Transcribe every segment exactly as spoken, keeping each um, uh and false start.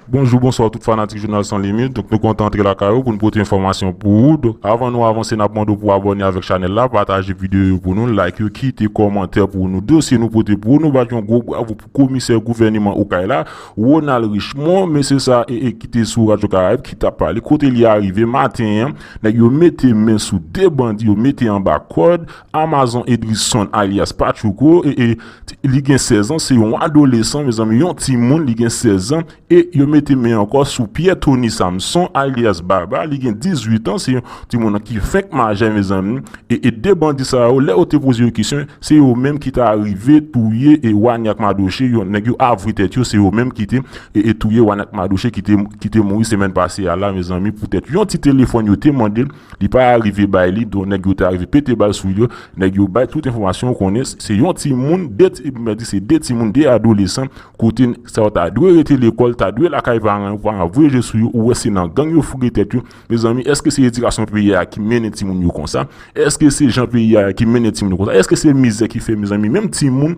Bonjou, bonswa tout fanatik Jounal San Limit. Donk, nou kontan antre lakay ou pou n pote enfòmasyon pou ou. Donk, avan nou avanse, n ap mande w pou abòne avèk chanèl la, pataje videyo yo pou nou, like yo, kite kòmantè pou nou. Dosye nou pote pou ou, nou bat yon gwo bravo pou komisè gouvènman Okay la, Ronald Richemond, mesye sa e, e ki te sou Radyo Karayib, ki t ap pale. Kote li arive maten an, nèg yo mete men sou de bandi, yo mete anba kòd, Amazon Edrison alyas Patchouko, e, e t- li gen sèz an, se yon adolesan, mezanmi, yon timoun, li gen sèz an, e yo mete men ankò sou Pierre Tony Samson alyas Baba, li gen dizuit an, se yon timoun ki fenk majè, mezanmi, e, e de bandi sa yo, lè yo te poze yo kesyon, se yo menm ki ta rive touye e Waniak Madoche, yo, nèg yo avwe tèt yo, se yo menm ki te e, e touye Waniak Madoche ki te, ki te mouri semèn pase a la, mezanmi, poutèt yon ti telefòn yo te mande l, li pa arive bay li, donk nèg yo te arive pete bal sou yo, nèg yo bay tout enfòmasyon ou konnen, se yon timoun, de ti, mwen di se de timoun, de adolesan, kote sa yo ta dwe rete lekòl, ta dwe lakay paran yo, paran voye je sou yo, ou wè se nan gang yo foure tèt yo, mezanmi, èske se edikasyon peyi a ki mennen timoun yo konsa? Èske se jan peyi a ki mennen timoun yo konsa? Èske se mizè ki fè, mezanmi, menm timoun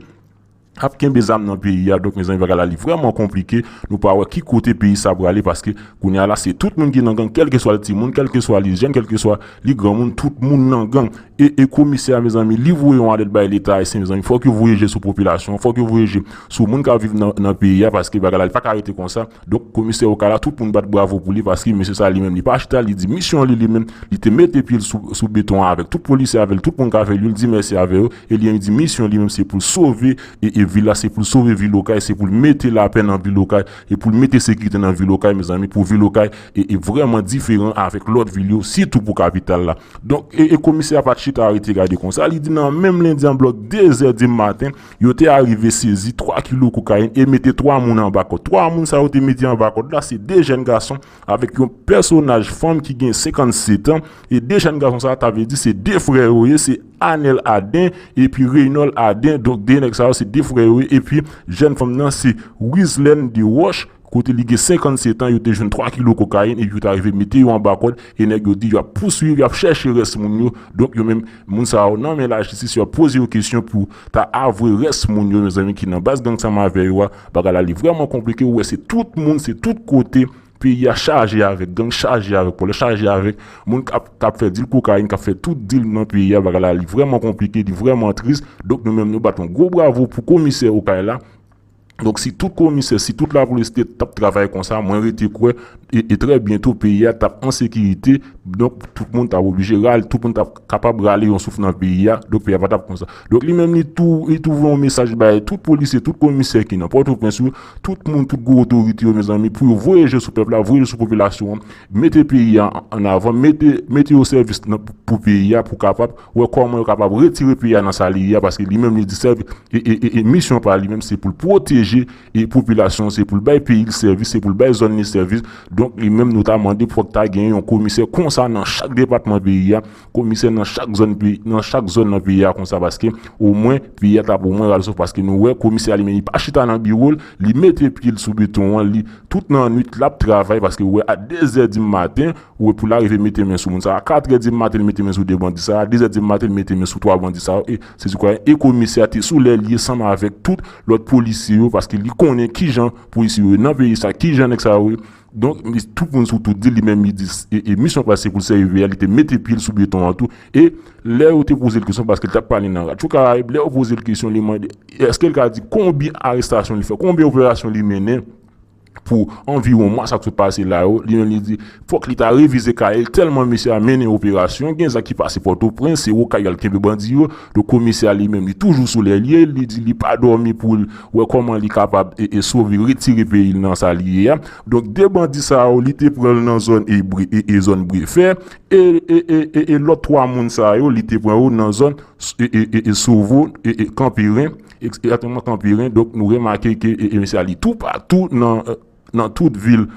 ap kenbe zam nan peyi a? Donk, mezanmi, bagay la li vrèman konplike. Nou pa wè ki kote peyi sa prale, paske kounye a la, se tout moun ki nan gang, kèlkeswa li timoun, kèlkeswa li jèn, kèlkeswa li granmoun, tout moun nan gang. E, e komisè a, mezanmi, li voye yon alèt bay Leta ayisyen, mezanmi. Fòk yo voye je sou popilasyon, fòk yo voye je sou moun k ap viv nan, nan peyi a, paske bagay la li pa ka rete konsa. Donk, komisè Okay la, tout moun bat bravo pou li, paske mesye sa li menm, li pa chita, li di misyon li, li menm, li te mete pye l sou, sou beton an avèk tout polisye avè l, tout moun k avè l, li di mèsi avè yo, e li menm, li di misyon li menm, se pou l sove e, e vil la, se pou l sove vil Okay, se pou l mete lapè nan vil Okay, e pou l mete sekirite nan vil Okay, mezanmi, pou vil Okay e, e vrèman diferan avèk lòt vil yo, sitou pou kapital la. Donk, e, e komisè a pa t chita rete gade konsa, li di nan menm lendi an blòk de zè di maten, yo te arive sezi twa kilo kokayin e mete twa moun anba kòd. Twa moun sa yo te mete anba kòd la, se de jèn gason avèk yon pèsonaj fanm ki gen senkannset an, e de jèn gason sa, ta vle di se de frè yo ye, se Anel Aden epi Reynold Aden. Donk, de nèg sa yo, se de frè yo ye, epi jèn fanm nan, se Wizlène Desroches, kote li gen senkannset an, yo te jwenn twa kilo kokayin, epi yo ta rive mete yo anba kòd, e nèg yo di y ap pouswiv, y ap chèche rès moun yo. Donk, yo menm, moun sa yo nan men lajistis, y ap poze yo kesyon pou ta avwe rès moun yo, mezanmi, ki nan baz gang sa m avè yo a. Bagay la, li vrèman konplike, ou wè, se tout moun, se tout kote, peyi a chaje avèk gang, chaje avèk pòlè, chaje avèk moun k ap, k ap fè dil kokayin, k ap fè tout dil nan peyi a. Bagay la, li vrèman konplike, li vrèman tris. Donk, nou menm, nou bat yon gwo bravo pou komisè Okay la. Donk, si tout komisè, si tout lapolis te t ap travay konsa, mwen rete kwè, e, e trè byento, peyi a t ap an sekirite. Donk, tout moun t ap oblije rale, tout moun t ap kapab rale yon souf nan peyi a. Donk, peyi a pa t ap konsa. Donk, li menm, li tou, li tou voye yon mesaj bay tout polisye, tout komisè ki nan Pòtoprens yo, tout moun, tout gwo otorite yo, mezanmi, pou yo voye je sou pèp la, voye je sou popilasyon an, mete peyi a an avan, mete, mete yo sèvis nan, pou peyi a, pou kapab wè kòman yo kapab retire peyi a nan sa li ye a, paske li menm, li di sèvi, e, e, e, e misyon pa li menm, se pou l pwoteje e popilasyon, se pou l bay peyi l sèvis, se pou l bay zòn li sèvis. Donk, li menm, nou ta mande pou ta gen yon komisè konsa nan chak depatman peyi a, komisè nan chak zòn peyi, nan chak zòn nan peyi a konsa, paske omwen, peyi a t ap omwen rale souf, paske nou wè komisè a li menm, li pa chita nan biwo l, li mete pye l sou beton an, li tout nan nwit, l ap travay, paske ou wè, a de zè di maten, ou wè, pou l arive mete men sou moun sa a, a kat è di maten, li mete men sou de bandi sa a, a de zè di maten, li mete men sou twa bandi sa yo, e se di kwa, e komisè a te sou lè l ye, sanm avèk tout lòt polisye yo, paske li konnen kijan polisye yo ye nan peyi sa, kijan nèg sa yo ye. Donk, li, tout moun sou tout dil, li menm, li di, e, e misyon pa se pou l sèvi peyi a, li te mete pye l sou beton an tou. E lè yo te poze l kesyon, paske l t ap pale nan Radyo Karayib, lè yo poze l kesyon, li mande, èske l ka di konbyen arestasyon li fè, konbyen operasyon li mennen pou anviwon mwa sa k sot pase la yo, li menm li di, fòk li ta revize kay li, tèlman mesye a mennen operasyon, gen zak ki pase Pòtoprens, se Okay y al kenbe bandi yo, donk komisè a li menm, li toujou sou lè l ye, li di li pa dòmi pou l wè kòman li kapab e, e sove, retire peyi l nan sa li ye a. Donk, de bandi sa yo, li te pran l nan zòn e, Bre- e, e zòn Brefè, e, e, e, e, e lòt twa moun sa yo, li te pran yo nan zòn e, e, e, e Sovo, e, e Kanperen, egzakteman Kanperen. Donk, nou remake ke e, e, mesye a li toupatou nan, nan tout vil,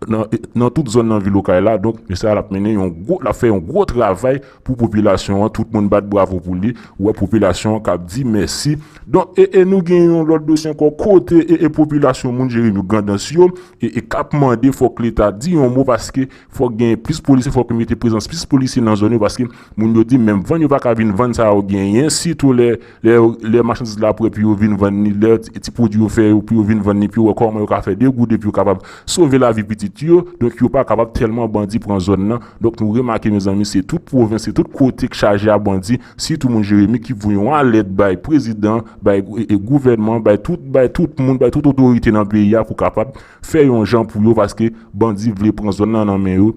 nan, nan tout zòn nan vil Okay la. Donk, mesye a l ap mennen yon gwo, l ap fè yon gwo travay pou popilasyon an. Tout moun bat bravo pou li. Ou wè popilasyon an k ap di mèsi. Donk, e, e nou gen yon lòt dosye ankò kote e, e popilasyon moun Jeremi Grandans yo e, e k ap mande fòk Leta di yon mo paske fòk gen plis polisye, fòk mete prezans plis polisye nan zòn yo, paske moun yo di menm vann yo pa ka vin vann sa yo genyen, sitou lè, lè, lè machandiz la prè pou yo vin vann li, lè ti, ti pwodui yo fè yo pou yo vin vann li, pou yo wè kòman yo ka fè de goud epi yo ka kapab sove lavi pitit yo, donk yo pa kapab tèlman bandi pran zòn nan. Donk nou remake, mezanmi, se tout pwovens, se tout kote k chaje a bandi, sitou moun Jeremi ki voye yon alèt bay prezidan, bay e, e gouvènman, bay tout, bay tout moun, bay tout otorite nan peyi a pou kapab fè yon jan pou yo, paske bandi vle pran zòn nan nan men yo.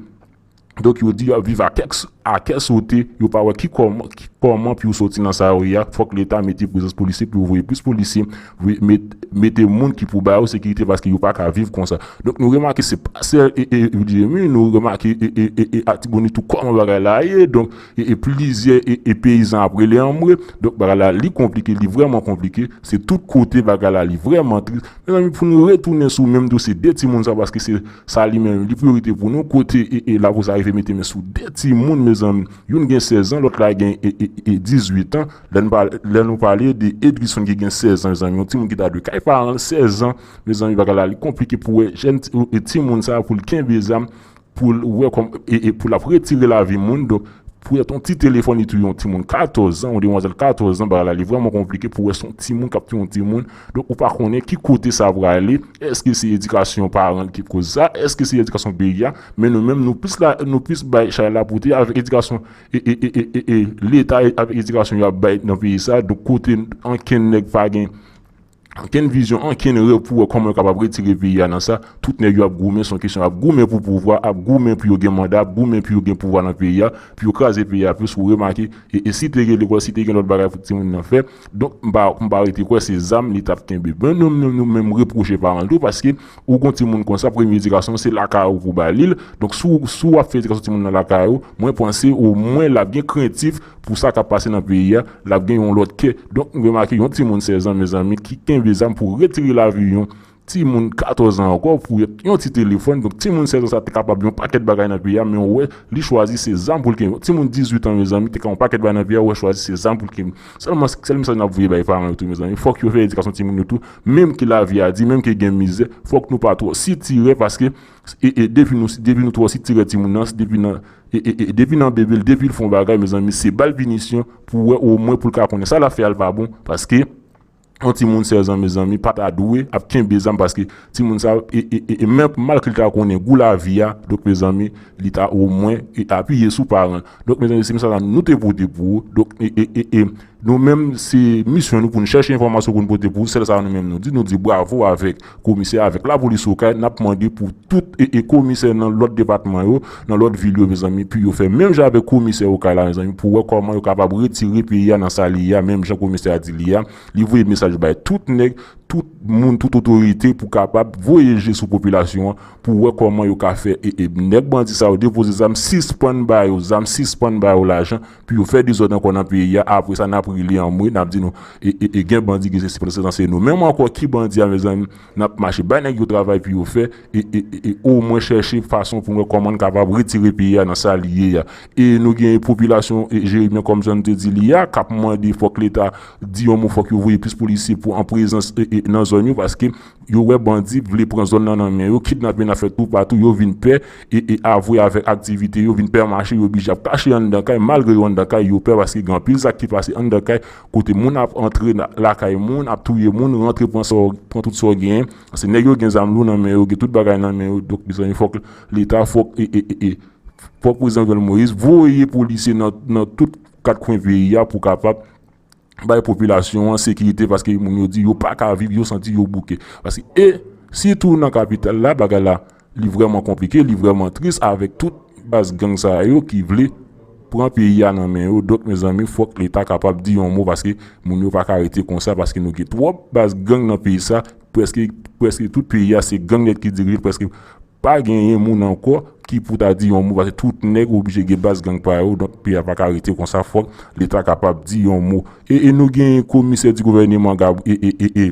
Donk yo di y ap viv a kè, a kè sote, yo pa wè ki kòman, ki kòman pou yo soti nan sa yo ye a. Fòk Leta mete prezans polisye, pou yo voye plis polisye, voye met, mete moun ki pou ba yo sekirite, paske yo pa ka viv konsa. Donk nou remake se pa sèl e, e, Jeremi, nou remake e, e, e, e Atibonit tou kòman bagay la ye. Donk e, e plizyè e, e peyizan ap rele anmwe. Donk bagay la li konplike, li vrèman konplike. Se tout kote bagay la li vrèman tris. Mezanmi, pou nou retounen sou menm dosye de timoun sa, paske se sa li menm li priyorite pou nou, kote e, e lapolis arive mete men sou de timoun, mezanmi. Youn gen sèz an, lòt la gen e, e, e dizuit an. Lè nou pale, lè nou pale de Edrison ki gen sèz an, mezanmi, yon timoun ki ta dwe kay paran l, sèz an, mezanmi, bagay la li konplike pou wè jèn ti- e timoun sa pou l kenbe zam, pou l wè kòm e, e pou l ap retire lavi moun. Donk pou yon ti telefòn li touye yon timoun katòz an, yon demwazèl katòz an, bagay la li vrèman konplike pou wè se yon timoun k ap touye yon timoun. Donk ou pa konnen ki kote sa prale. Èske se edikasyon paran ki koz sa? Èske se edikasyon peyi a? Men nou menm nou plis la, nou plis bay chay la pote avèk edikasyon e, e, e, e, e, e Leta avèk edikasyon y ap bay nan peyi sa. Donk kote ankenn nèg pa gen ankenn vizyon, ankenn rèv pou wè kòman yo kapab retire peyi a nan sa. Tout nèg yo ap goumen, se yon kesyon ap goumen pou pouvwa, ap goumen pou yo gen manda, ap goumen pou yo gen pouvwa nan peyi a, pou yo kraze peyi a plis. Ou remake, e, e si te gen lekòl, si te gen lòt bagay pou timoun nan fè, donk m pa, m pa rete kwè se zam li t ap kenbe. Men nou, nou, nou menm repwoche paran l tou, paske ou gon timoun konsa, premye edikasyon se lakay ou pou ba li l. Donk si w, si w ap fè edikasyon timoun nan lakay ou, mwen panse omwen l ap gen krentif pou sa k ap pase nan peyi a, l ap gen yon lòt kè. Donk nou remake yon timoun sèz an, mezanmi, ki kenbe zam pou retire lavi yon timoun katòz an ankò pou yon ti telefòn. Donk timoun sèz an sa te kapab yon pakèt bagay nan peyi a, men ou wè li chwazi se zam pou l kenbe. Yon timoun dizuit an, mezanmi, te ka yon pakèt bagay nan peyi a, ou wè chwazi se zam pou l kenbe. Sèlman sèl mesaj n ap voye bay paran yo tou, mezanmi, fòk yo fè edikasyon timoun yo tou. Menm ke lavi a di, menm ke gen mizè, fòk nou pa twò sitirè, paske e, e depi nou depi nou twò sitirè timoun nan, depi nan e, e, e, depi nan bebe l, depi l fè yon bagay, mezanmi, se ba l pinisyon pou wè omwen pou l ka konnen sa l ap fè a l pa bon. Paske yon timoun sèz an, mezanmi, pa ta dwe ap kenbe zam, paske timoun sa e, e, e, e, menm malgre l ta konnen gou lavi a, donk mezanmi, li ta omwen e apiye sou paran l. Donk mezanmi, se mesaj la nou te pote pou ou. Donk e, e, e, e, nou menm se misyon nou pou nou chèche enfòmasyon pou nou pote pou ou. Sèl sa nou menm nou di, nou di bravo avèk komisè, avèk lapolis Okay. N ap mande pou tout e, e komisè nan lòt depatman yo, nan lòt vil yo, mezanmi, pou yo fè menm jan avèk komisè Okay la, mezanmi, pou wè kòman yo kapab retire peyi a nan sa li ye a, menm jan komisè a di li a. Li voye mesaj bay tout nèg, tout moun, tout otorite pou kapab voye je sou popilasyon an, pou wè kòman yo ka fè e, e nèg bandi sa yo depoze zam, sispann ba yo zam, sispann ba yo lajan, pou yo fè dezòd ankò nan peyi a. Apre sa, n ap rele anmwe, n ap di nou e, e, e gen bandi, gen sesi, pandan se tan se nou menm ankò ki bandi a, mezanmi. N ap mache bay nèg yo travay pou yo fè e, e, e, e omwen chèche fason pou nou wè kòman n kapab retire peyi a nan sa li ye a. E nou gen popilasyon e Jeremi, kòm jan n te di li a, k ap mande fòk Leta di yon mo, fòk yo voye plis polisye pou an prezans e, e, nan zòn yo, paske yo wè bandi vle pran zòn nan nan men yo, kidnapin ap fèt toupatou, yo vin pè e, e avwe avèk aktivite yo, vin pè mache, yo blije ap kache anndan kay, malgre yo anndan kay, yo pè paske gen anpil zak ki pase anndan kay, kote moun ap antre lakay moun, ap touye moun, rantre pran sa, pran tout sa w genyen. Se nèg yo gen zam lou nan men yo, gen tout bagay nan men yo. Donk mezanmi, fòk Leta, fòk e, e, e, e, fòk prezidan Jovenel Moïse voye polisye nan, nan tout kat kwen peyi a pou kapab bay popilasyon an sekirite, paske moun yo di yo pa ka viv, yo santi yo bouke. Paske e sitou nan kapital la, bagay la li vrèman konplike, li vrèman tris avèk tout baz gang sa yo ki vle pran peyi a nan men yo. Donk mezanmi, fòk Leta kapab di yon mo, paske moun yo pa ka rete konsa, paske nou gen twòp baz gang nan peyi sa. Prèske, prèske tout peyi a se gang nèt ki dirije l, prèske pa genyen moun ankò ki pou ta di yon mo, paske tout nèg oblije gen baz gang pa yo. Donk peyi a pa ka rete konsa, fòk Leta kapab di yon mo. E, e nou gen komisè di gouvèneman Gab e, e, e, e,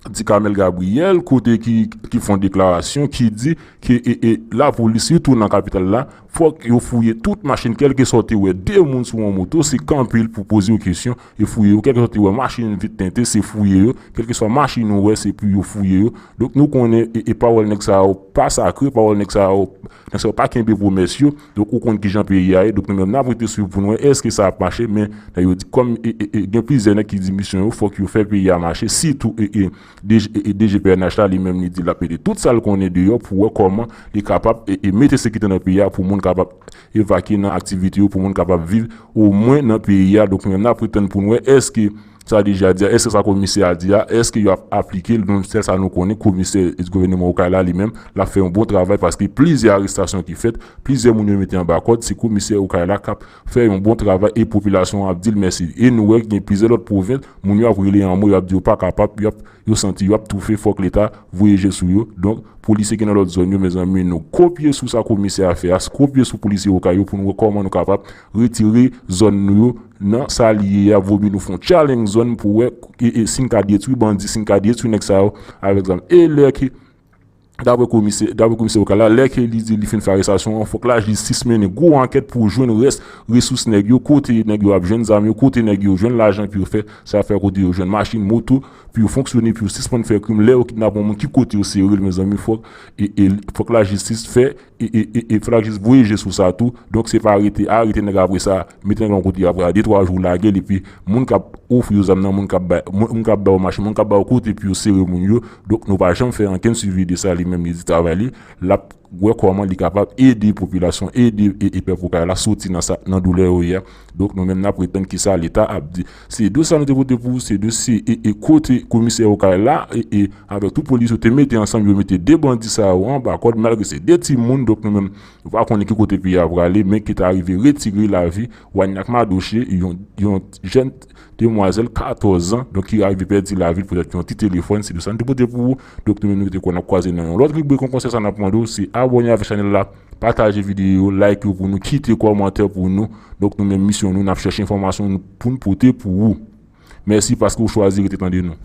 Ducamel Gabriel, kote ki, ki fè yon deklarasyon ki di ke e, e, lapolis, sitou nan kapital la, fòk yo fouye tout machin, kèlkeswa w te wè de moun sou yon moto, se kanpe l pou poze yo kesyon e fouye yo. Kèlkeswa w te wè machin vit tente, se fouye yo. Kèlkeswa machin ou wè, se pou yo fouye yo. Donk nou konnen e, e pawòl nèg sa yo pa sakre, pawòl nèg sa yo, nèg sa yo pa kenbe pwomès yo. Donk ou konn kijan peyi a ye. Donk nou menm n ap rete swiv pou n wè èske sa ap mache. Men nèg yo di kòm e, e, e, gen plizyè nèg ki di misyon yo, fòk yo fè peyi a mache, sitou e, e, DG, e, e DGPNH la, li menm, li di l ap mete tout sa l konnen deyò pou wè kòman li kapab e, e mete sekirite nan peyi a, pou moun kapab evakye nan aktivite yo, pou moun kapab viv omwen nan peyi a. Donk, nou menm, n ap ret tann pou n wè èske sa DG a di a, èske sa komisè a di a, èske y ap aplike l? Nou, sèl sa nou konnen, komisè gouvènman Okay la, li menm, l ap fè yon bon travay, paske plizyè arestasyon ki fèt, plizyè moun yo mete anba kòd, se komisè Okay la k ap fè yon bon travay e popilasyon an ap di l mèsi. E nou wè gen plizyè lòt pwovens, moun yo ap rele anmwe, y ap di yo pa kapab, y ap, yo santi y ap toufe, fòk Leta voye je sou yo. Donk, polisye ki nan lòt zòn yo, mezanmi, nou kopye sou sa komisè a fè a, kopye sou polisye Okay yo pou nou wè kòman nou kapab retire zòn nou yo nan sa li ye a. Vomi nou fè yon challenge zòn pou wè e, e, si n ka detwi bandi, si n ka detwi nèg sa yo avèk zam. E lè ke, dapre komisè, dapre komisè Okay la, lè ke li di li fin fè arestasyon an, fòk lajistis mennen gwo ankèt pou jwenn rès resous nèg yo, kote nèg yo ap jwenn zam yo, kote nèg yo jwenn lajan pou yo fè sa, fè kote yo jwenn machin, moto, pou yo fonksyone, pou yo sispann fè krim. Lè yo kidnape yon moun, ki kote yo sere l, mezanmi, fòk, e, e, fòk lajistis fè, e, e, e, e fòk lajistis voye je sou sa tou. Donk, se pa rete, arete nèg apre sa, mete nèg yon kote apre sa, de twa jou, lage l, epi moun k ap ofri yo zam nan, moun k ap bay, moun, moun k ap ba yo machin, moun k ap ba yo kote pou yo sere moun yo. Donk, nou pa janm fè ankenn swivi de sa, li menm, li di travay li, l ap wè kòman li kapab ede popilasyon, ede e, e pèp Okay la soti nan sa, nan doulè yo ye a. Donk, nou menm, n ap ret tann kisa Leta ap di. Se de sa nou te pote pou ou, se de se e, e kote komisè Okay la, e, e avèk tout polis yo te mete ansanm, yo mete de bandi sa yo anba kòd, malgre se de timoun. Donk, nou menm, nou pa konnen ki kote peyi a prale, men ki ta rive retire lavi Wanyak Madoche, yon, yon jèn demwazèl katòz an, donk ki arive pèdi lavi l poutèt yon ti telefòn. Se de sa nou te pote pou ou. Donk, nou menm, nou te kwè n ap kwaze nan yon lòt ribrik. Yon konsèy sa n ap mande w, se abòne avèk chanèl la, pataje videyo yo, like yo pou nou, kite kòmantè pou nou. Donk, nou menm, misyon nou, n ap chèche enfòmasyon nou pou n pote pou ou. Mèsi paske w chwazi rete tande nou.